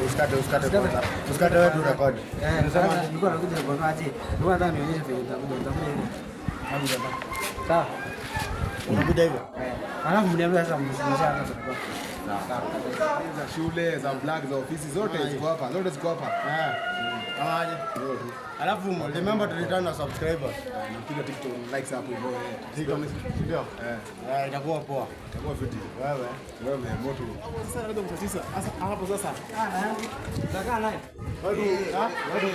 Usikate usikate kwanza. Usikate wewe tu record. Sasa nilikuwa nakuja kwa aje. Nilikuwa nataka nionyeshe vile nitakuja nitakuja hivi. Hapo jamaa. Sawa. Unakuja hivyo? Eh. Alafu mniambia sasa mshaanza kuchukua. Za shule, za black, za ofisi zote ziko hapa. Zote ziko hapa. Eh. Kama aje? Alafu remember to return our subscribers. Napiga TikTok likes hapo hivyo. TikTok ndio? Eh. Eh, itakuwa poa. Itakuwa fiti. Wewe. Wewe moto. Sasa naweza msasisa. Sasa hapo sasa. Ah, tutakaa naye. Wewe ha? Wewe.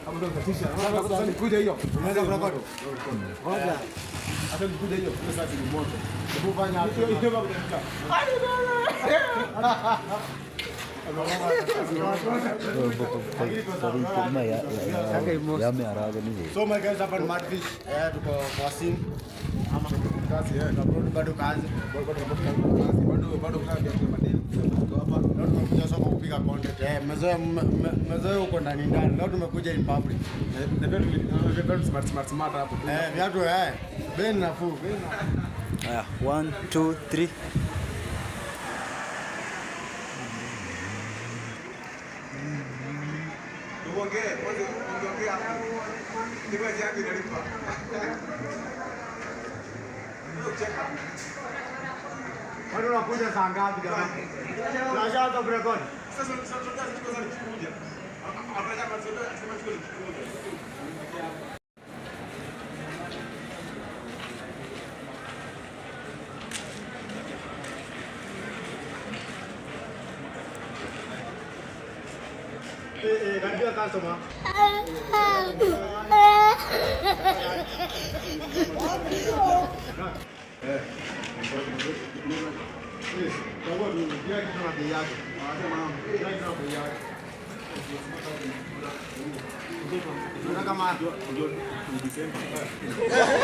Hapo ndo msasisa. Sasa nikuja hiyo. Unaweza kurekodi? Ngoja. Hata nikuja hiyo. Sasa ni moto. Hebu fanya hapo. So my guys hapa ni Madfish. Eh, tuko kwa scene. Ama Kazi eh. tunarudi bado kazi. Bado kazi. Bado bado kazi ya madeni. Tuko hapa. Leo tumekuja soko kupiga content. Eh, mmezoea mmezoea huko ndani ndani. Leo tumekuja in public. Na pia smart smart smart hapo. Eh, viatu eh. Bei ni nafuu, bei nafuu. Haya, 1 2 3. Tuongee, kwanza ungeongea hapo. Ndipo yako inalipa. Wewe unakuja saa ngapi jamani? Tunashaanza kurekodi. Sasa sasa sasa tuko sana kikuja. Hapa kama sema tuko kikuja. Eh, eh, karibia customer. Eh, chagua tu, kila kitu na bei yake. Kila kitu na bei yake. Unataka kama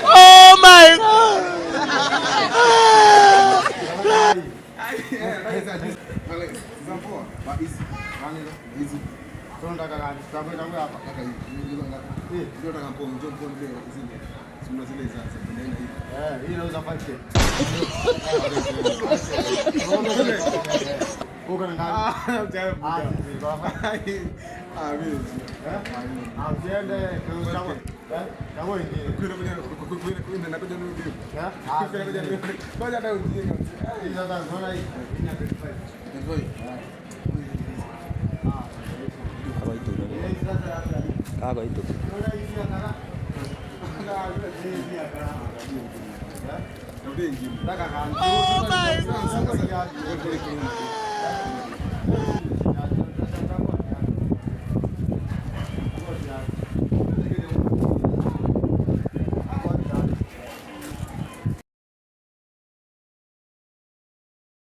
Oh my God. Unataka gani? Chagua chagua hapa. Eh, hii inauza 5K. Uko na ngapi? Ah, ziko hapa. Eh? Ah, usiende chagua. Eh? Chagua ingine. Eh? Ah, hii sasa unaona hii? Hii ni 25. Ah, hii sasa hapa. Kago itu. Unaona hii ya kara? Hii ya kara. Eh? Nataka gani? Oh my God.